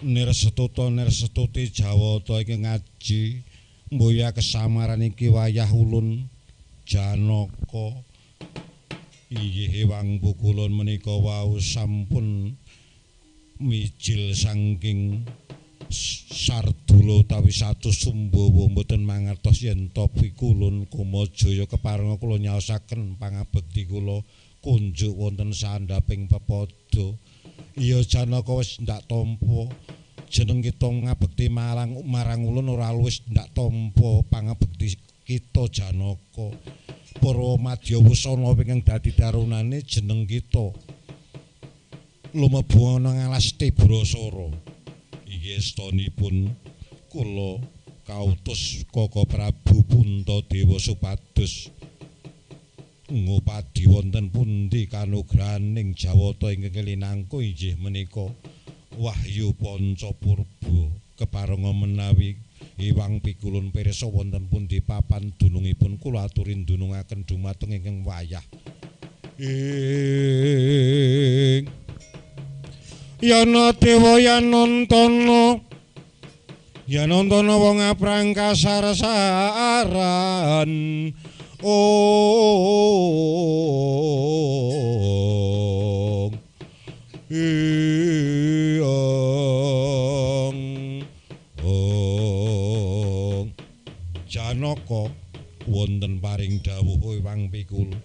Nirsetuta nirsetuti Jawata iki ngaji mboya kesamaran iki wayah ulun Janaka. Inggih Ewang Pukulun menika wau sampun mijil saking Sardula utawi Satu Sumbawa mboten mangertos yen to pikulun Kumajaya keparenga kula nyaosaken pangabekti kula kunjuk wonten sandhaping pepada. Iya Janaka wis ndak tampa jeneng kita ngabekti marang ulun ora wis ndak tampa pangabekti kita Janaka. Para madya wusana ingkang dadi darunane jeneng kita lumebu ana ngalas Tibrasara. Inggih estonipun kula kautus Kaka Prabu Puntadewa supados ngupadi wonten pundi kanugrahaning Jawata ingkang linangkung inggih menika Wahyu Panca Purba. Keparenga menawi Iwang Pikulun pirsa wonten pundi papan dunungipun kula aturi ndunungaken dumateng ingkang wayah. Ing Yana dewa yanontana yanontana wong aprang kasar-saran. Ong Iyong Ong Janaka wonten paring dawuh Ewang Pikul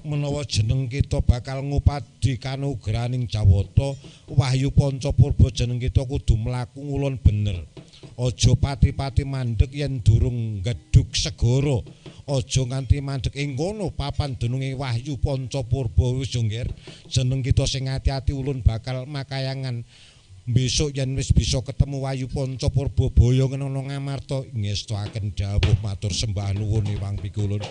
menawa jeneng kita bakal ngupadi kanugrahaning Jawata Wahyu Panca Purba jeneng kita kudu mlaku ngulon bener. Aja pati-pati mandheg yen durung gedhug segara. Aja nganti mandheg ing kono papan dununge Wahyu Panca Purba wis jongger. Jeneng kita sing ati-ati ulun bakal makayangan. Besok yen wis bisa ketemu Wahyu Panca Purba boyongen ana Ngamarta ngestoaken dawuh matur sembah nuwun Ewang Pikulun.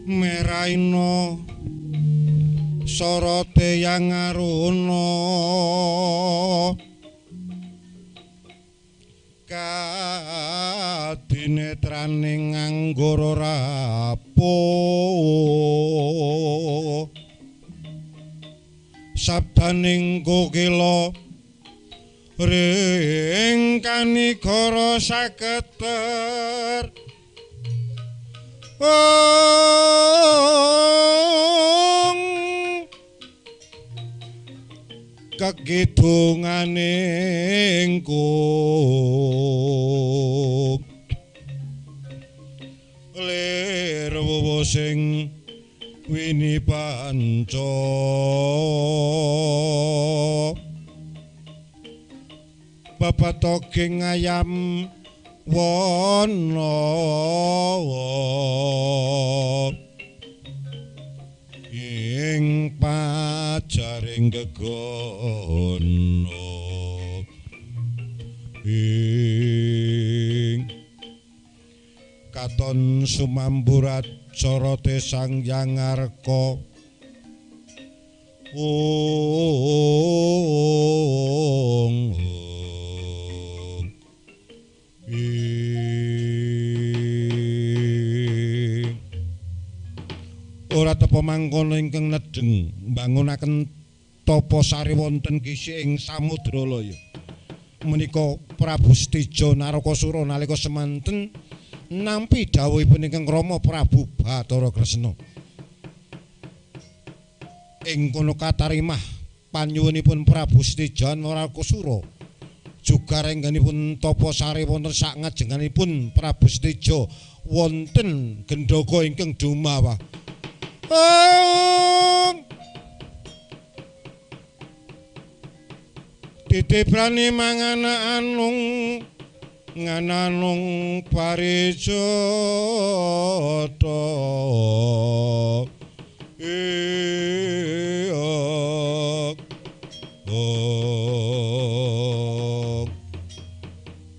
Meraina sorote yang aruna kadinetraning anggara rapuh sabdaning kokila ring kanigara saketer. Ong kekidungane ingkung. sing wini panca pepetoking ayam wana ing pajaring gegono ing katon sumamburat corote Sang Hyang Arka ong ora tepa mangkono ingkang nedheng mbangunaken tapa sari wonten kisi ing samudra laya. Menika Prabu Setija Narakasura nalika semanten nampi dawuhipun ingkang Rama Prabu Bathara Kresna. Ing kono katarimah panyuwunipun Prabu Setija Narakasura juga rengganipun tapa sari wonten sak ngajenganipun Prabu Setija wonten gendhaga ingkang dumawah. Titibrani mangana anung ngananung parijata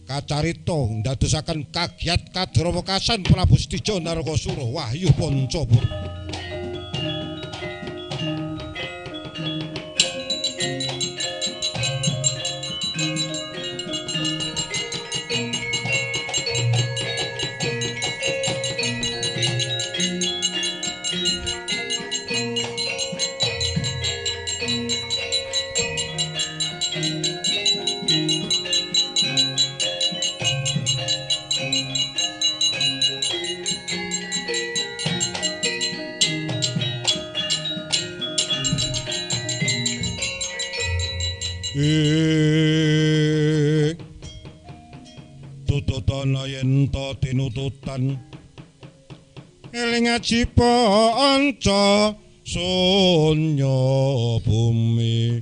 kacarita ndadosaken kagiat kadrawekasan Prabu Setija Narakasura wahyu Pancapurba. Tututana yen ta tinututan eling aji panca sunya bumi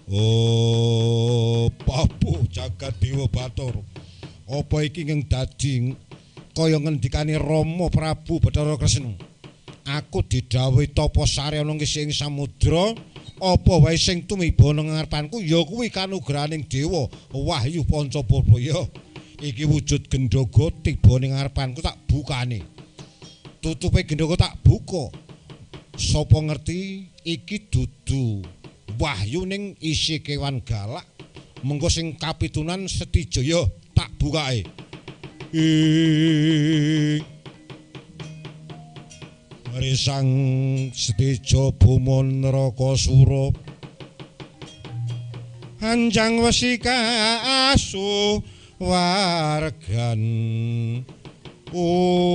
oh papu jagat dewa Bathara apa iki ingkang dadi kaya ngendikane Rama Prabu Bathara Kresna. Aku didhawuhi tapa sari ana ing samudra apa wae sing tumiba nang ngarepanku ya kuwi kanugrahaning dewa wahyu Pancapurba. Ya iki wujud gendhaga tiba ning ngarepanku tak bukane tutupe gendhaga tak buka sapa ngerti iki dudu wahyu ning isi kewan galak mengko sing kapitunan Setija ya tak bukake. Risang Setija Buma Narakasura anjang wesi kasuwargan ong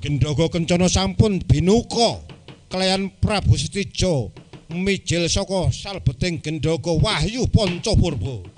gendhaga kencana sampun binuka kelayan Prabu Setija mijil saka salbeting gendhaga wahyu Pancapurba.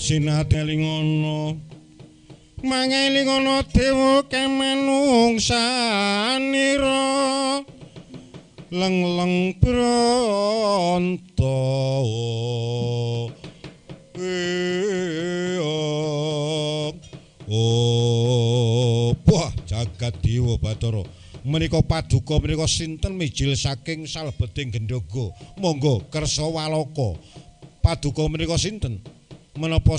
Sinatelingono mangelingono dewa kemenungsanira leng-leng bronto. jagat dewa Bathara. Menika paduka menika sinten mijil saking salebeting gendhoga? Monggo kersa walaka. Paduka menika sinten? Menapa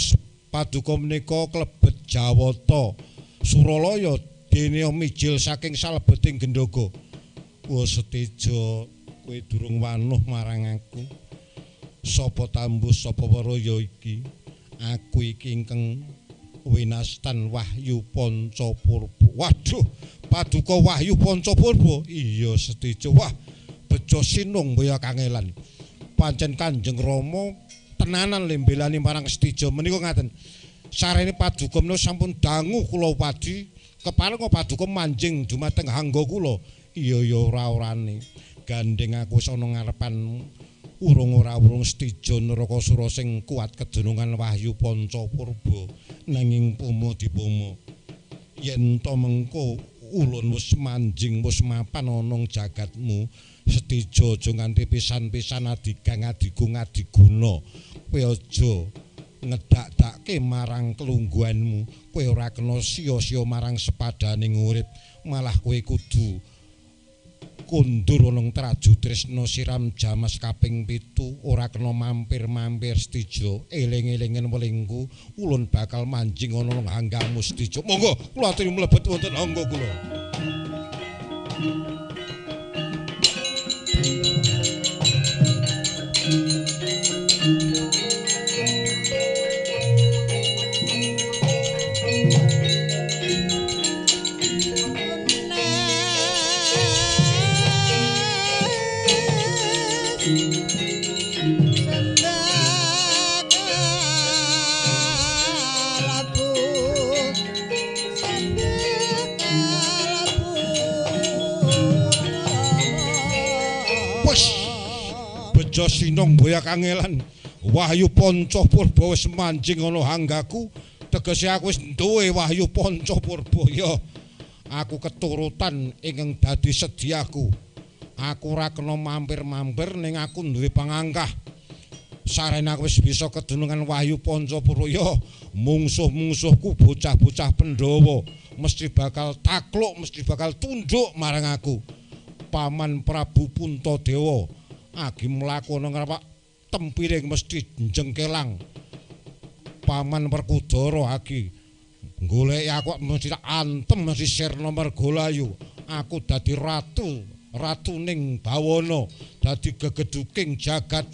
paduka menika klebet Jawata Suralaya dene mijil saking salebeting gendhoga? Wa Seteja, kowe durung wanuh marang aku. Sapa tambus sapa weruh iki? Aku iki ingkang winastan Wahyu Panca Purba. Waduh, paduka Wahyu Panca Purba. Iya Seteja. Wah, bejo sinung boya kangelan. Pancen Kanjeng Rama tenanan lembelani marang Seteja menika ngaten. Sarene paduka menika sampun dangu kula upadi, keparenga paduka manjing dumateng hangga kula. Iya ya ora-orane. Gandeng aku wis ana ngarepan urung ora urung Seteja Narakasura sing kuat kedunungan Wahyu Panca Purba nanging pomo dipomo yen to mengko ulun wis manjing wis mapan ana jagatmu Seteja aja nganti pisan-pisan adigang adigung adiguna. Kowe aja ngedakdake marang kelungguhanmu, kowe ora kena sia-sia marang sepadaning urip, malah kowe kudu kundur ana traju tresna siram jamas kaping 7, ora kena mampir-mampir Seteja. Eling-elingen welingku, ulun bakal manjing ana nang hanggamu Seteja. Monggo kula aturi mlebet wonten hangga kula. Sinong boya kangelan Wahyu Panca Purba wis manjing ana hanggaku, tegese aku wis duwe Wahyu Panca Purba. Ya aku keturutan ingkang dadi sediaku. Aku ora kena mampir-mampir ning aku duwe pangangkah. Sarene aku wis bisa kedunungan Wahyu Panca Purba. Ya mungsuh-mungsuhku bocah-bocah Pandhawa mesti bakal takluk, mesti bakal tunduk marang aku. Paman Prabu Puntadewa agi mlaku ana ngrapak tempiring mesti jengkelang. Paman Werkudara agi goleki aku mesti antem, mesti sirna mergolayu. Aku dadi ratu, ratuning bawana, dadi gegeduking jagat.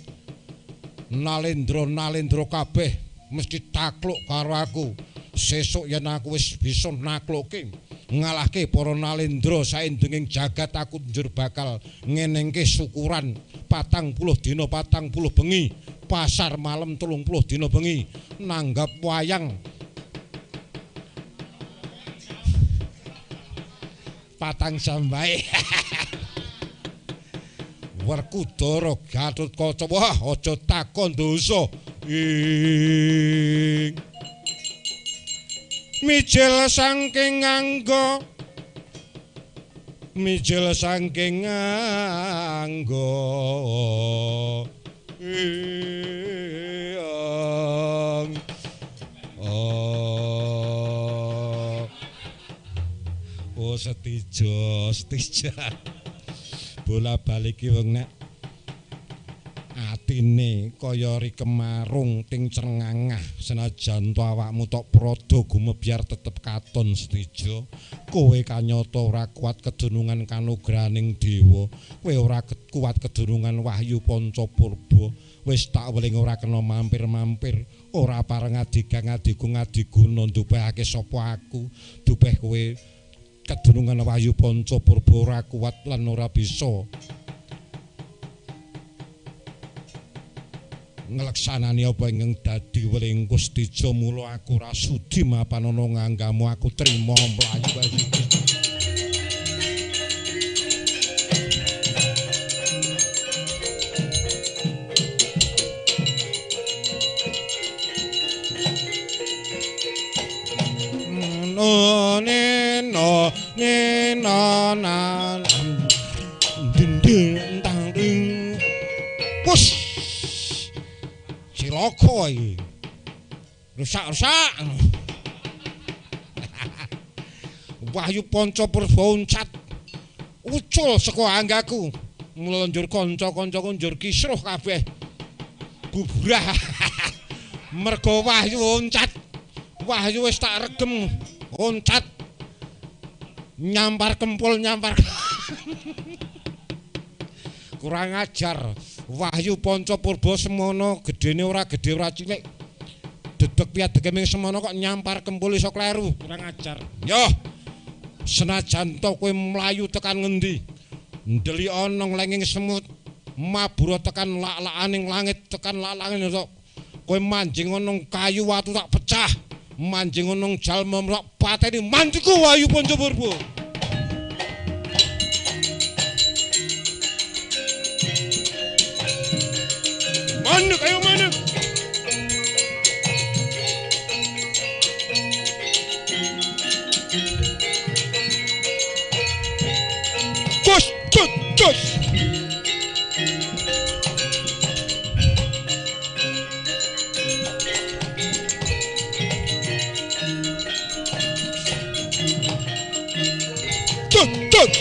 Nalendra-nalendra kabeh mesti takluk karo aku. Sesuk yen aku wis bisa nakluke, ngalahke para nalendra saindenging jagat, aku njur bakal ngenengke syukuran 40 dina 40 bengi, pasar malam 30 dina bengi, nanggap wayang patang jam wae. Werkudara Gatotkaca, wah aja takon dosa. Ing mijil saking angga, mijil saking angga. Oh Seteja, Seteja. Bola balik wong nek atine kaya rikemarung ting crengangah, senajan to awakmu tok prada gumebyar tetep katon Seteja. Kowe kanyata ora kuat kedunungan kanugrahaning dewa, kowe ora kuat kedunungan Wahyu Panca Purba. Wis tak weling ora kena mampir-mampir, ora pareng adigang adigung adiguna ndupehake sapa aku, dupeh kowe kedunungan Wahyu Panca Purba ora kuat lan ora bisa ngleksanani apa ingkang dadi welingku Seteja. Mula aku ora sudi mapan ana nganggamu, aku trima mlayu wae. No ne no ne no na ding ding tang ding. Push. Cilaka iki. Rusak-rusak. Wahyu Panca Purba uncat. Ucul saka anggaku. Mula njur kanca-kancaku njur kisruh kabeh. Bubrah. Mergo Wahyu uncat. Wahyu wis tak regem uncat. Nyampar kempul nyampar. Kurang ajar. Wahyu Panca Purba semono gedene ora gedhe ora cilik. Dedeg piadege ming semono kok nyampar kempul iso kleru. Kurang ajar. Yo. Senajan to kowe mlayu tekan ngendi? Ndelik ana lenging semut, mabura tekan lak-lakaning langit, tekan lak-lakane tok. Kowe manjing ana kayu watu tak pecah, manjing ana jalma tak pateni mantiku Wahyu Panca Purba. Manuk ayo manuk. Cus, cus, cus. Cus, cus.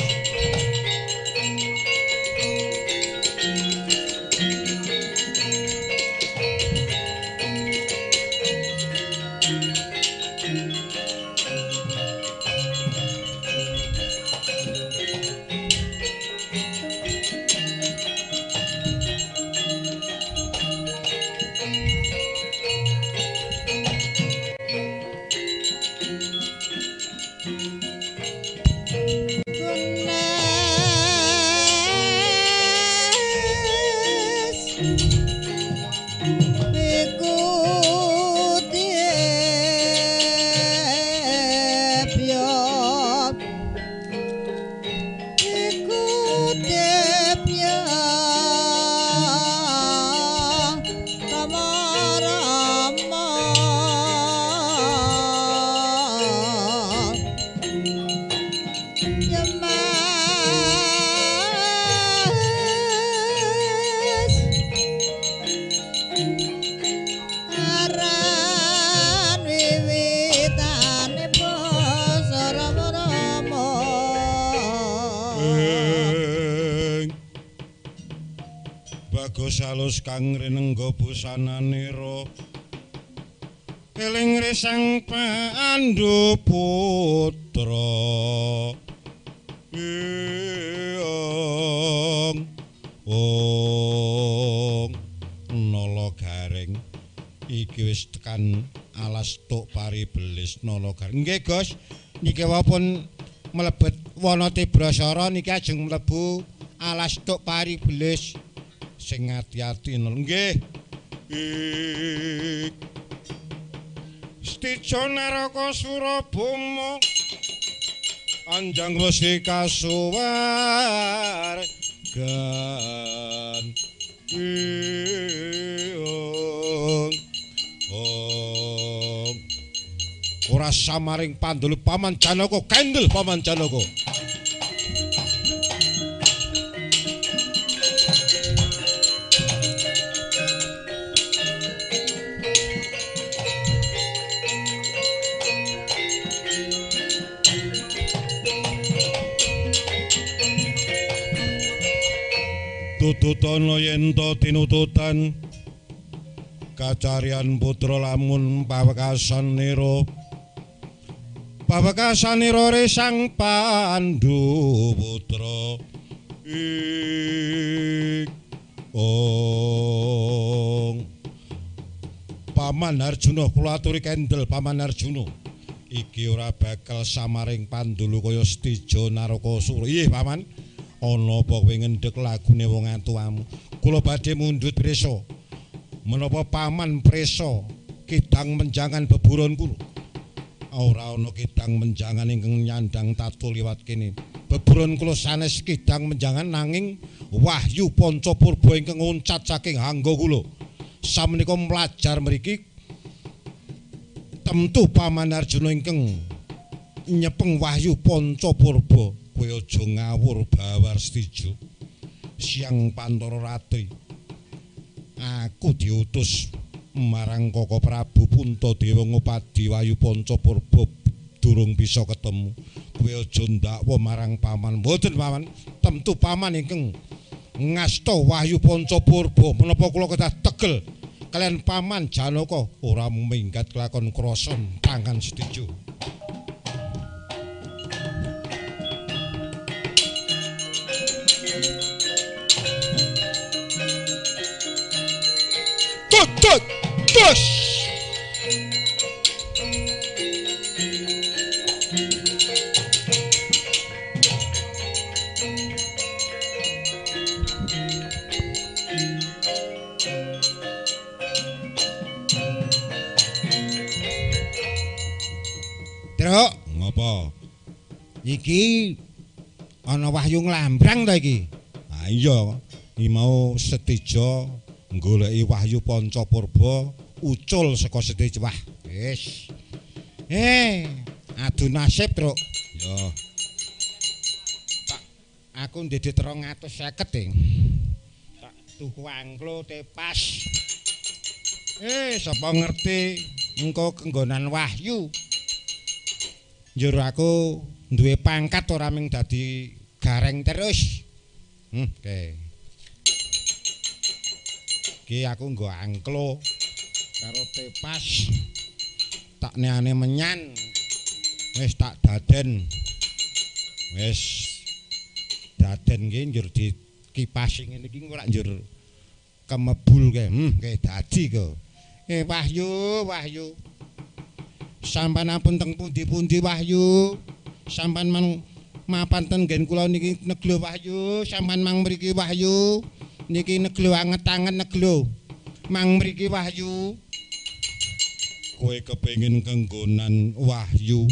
Bagus alus kang rinengga busananira eling resang Pandu putra ing ong nala garing iki wis tekan alas tuk paribelis nala garing. Nggih Gus, niki wau pun mlebet wana Tibrasara niki ajeng mlebu alas tuk paribelis. Sing ati-ati nggih. Stija naraka Surabama anjang wesi kasuwargan. Ora samaring pandulu Paman Janaka, kendel Paman Janaka. Tututana yen ta tinututan kacarian putra lamun pawekasan nira pawekasan nira resang Pandu putra ong Paman Arjuna kula aturi kendel Paman Arjuna iki ora bakal samaring pandulu kaya Stija Narakasura. Ih Paman, ana apa kowe ngendhek lagune wong atuamu? Kula badhe mundhut prisa. Menapa Paman prisa kidang menjangan beburon kula? Ora ana kidang menjangan ingkang nyandang tatu liwat kene. Beburon kula sanes kidang menjangan nanging Wahyu Panca Purba ingkang uncat saking hangga kula. Samenika mlajar mriki temtu Paman Arjuna ingkang nyepeng Wahyu Panca Purba. Kowe aja ngawur bawar Stija. Siang pantara ratri aku diutus marang Koko Prabu Puntadewa ngupadi Wahyu Panca Purba durung bisa ketemu. Kowe aja ndakwa marang paman. Mboten paman, tentu paman ingkang ngasta Wahyu Panca Purba. Menapa kula kedah tegel kalian paman Janaka ora minggat kelakon krasa tangan setuju. Tut tut tus. Truk, ngopo? Iki ana wahyu nglambrang ta iki? Ha iya, iki mau Setija nggoleki Wahyu Panca Purba ucul saka Setija. Wah, wis. Adu nasib, Truk. Ya. Tak aku ndedit 250 e. Tak tuku angklo tepas. Sapa ngerti engko kenggonan wahyu. Njur aku duwe pangkat ora ming dadi gareng terus. Oke. Iki aku nggo angklo karo tepas. Tak neane menyan. Wis tak daden. Wis daden ki njur dikipasi ngene iki ora njur kemebul kae. Kae dadi kok. Wahyu, Wahyu. Sampan ampun teng pundi-pundi Wahyu. Sampan mang mapan ten nggen kula niki neglo Wahyu, sampan mang mriki Wahyu. Niki neglo anget-anget neglo. Mang mriki Wahyu. Kowe kepengin kenggonan Wahyu.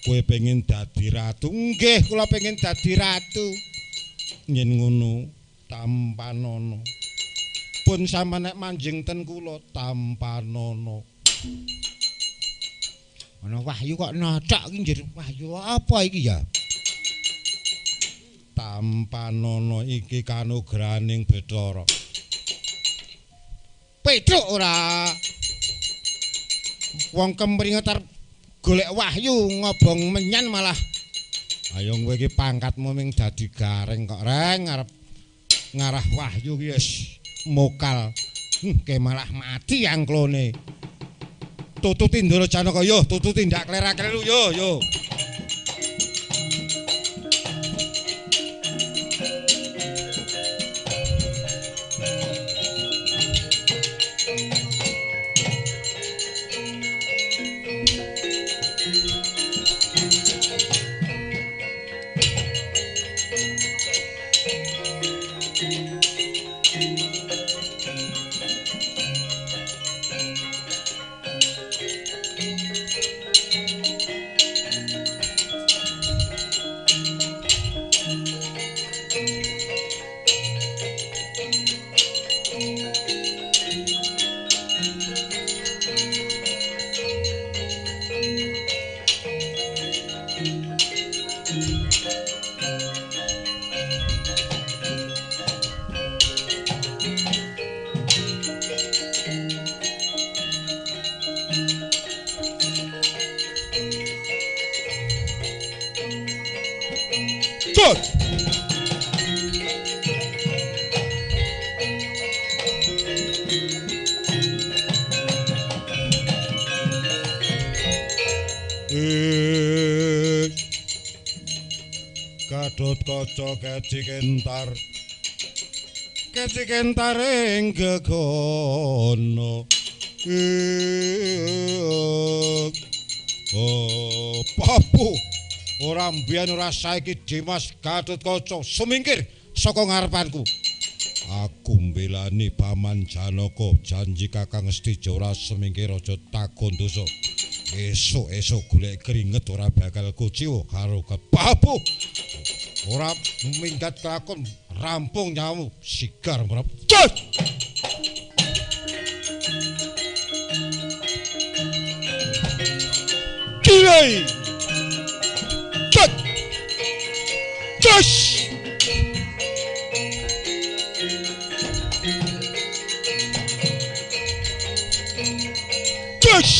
Kowe pengin dadi ratu. Nggih, kula pengin dadi ratu. Yen ngono tampanono. Pun sampeyan nek manjing ten kula tampanono. Ana Wahyu kok nocok iki njur Wahyu apa iki ya? Tampanono iki kanugrahaning Bathara. Petruk ora. Wong kemringet arep golek wahyu ngobong menyan malah. Ayo kowe iki pangkatmu ming dadi gareng kok reng arep ngarah wahyu ki wis mokal. Ke malah mati angklone. Tututi Ndara Janaka yo, tututi ndak klera-kleru yo yo. Gatotkaca keci kentar, keci kentar ing gegono. Oh, papu ora mbiyen ora saiki Dimas Gatotkaca sumingkir saka ngarepanku. Aku mbelani Paman Janaka, janji Kakang Setija ora semingkir aja takon dosa. Esuk-esuk golek keringet ora bakal kuciwa karo kepapu. Ora minggat kelakon rampung nyawu sigar merap. Kilai. Cut. Cus. Cus.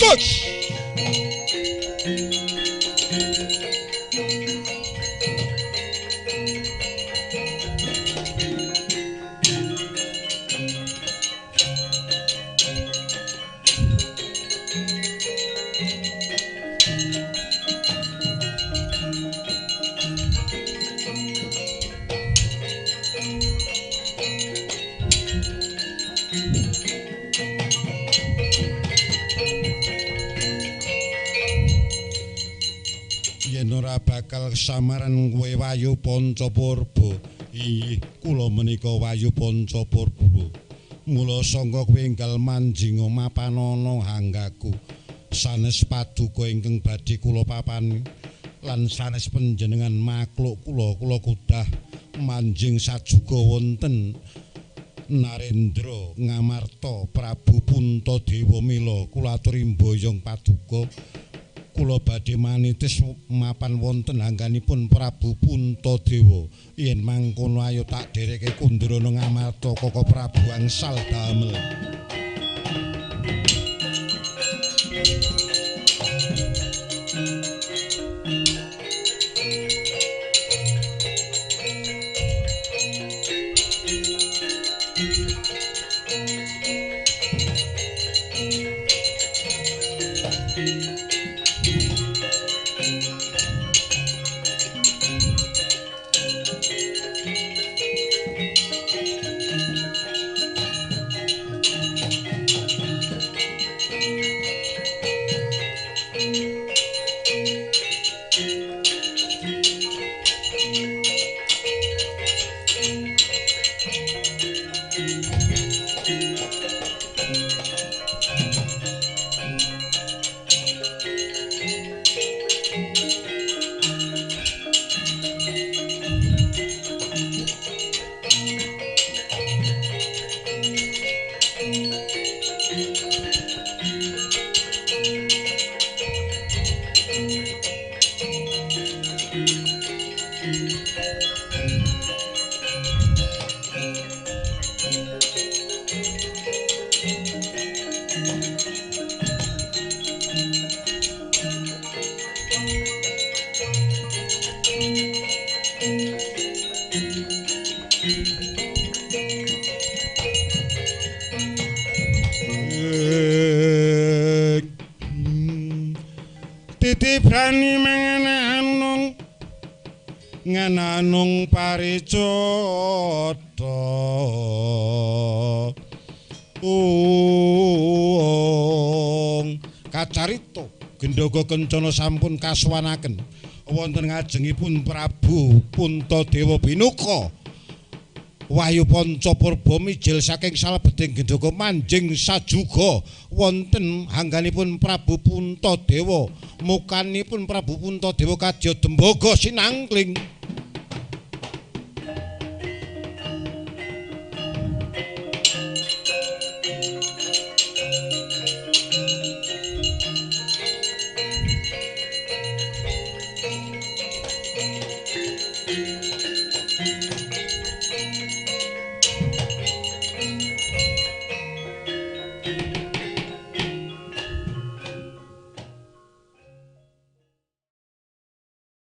Gus. Bakal samaran kowe Wayu Panca Purba. Inggih, kula menika Wayu Panca Purba. Mula sangka kowe enggal manjinga mapanana hanggaku. Sanes paduka ingkang badhe kula papani lan sanes panjenengan makluk kula, kula kudah manjing sajuga wonten Narendra Ngamarta Prabu Puntadewa. Mila kula aturi mboyong paduka. Kula badhe manitis mapan wonten angganipun Prabu Puntadewa. Yen mangkono ayo tak dhereke kundurana Ngamarta Koko Prabu angsal damel. Titi brani mangananung ngananung paricata ung kacarita gendhoga kencana sampun kasuwanaken wonten ngajengipun Prabu Puntadewa binuka. Wahyu Panca Purba mijil saking salebeting gendhoga manjing sajuga wonten hangganipun Prabu Puntadewa. Mukanipun Prabu Puntadewa kadya dembaga sinangkling.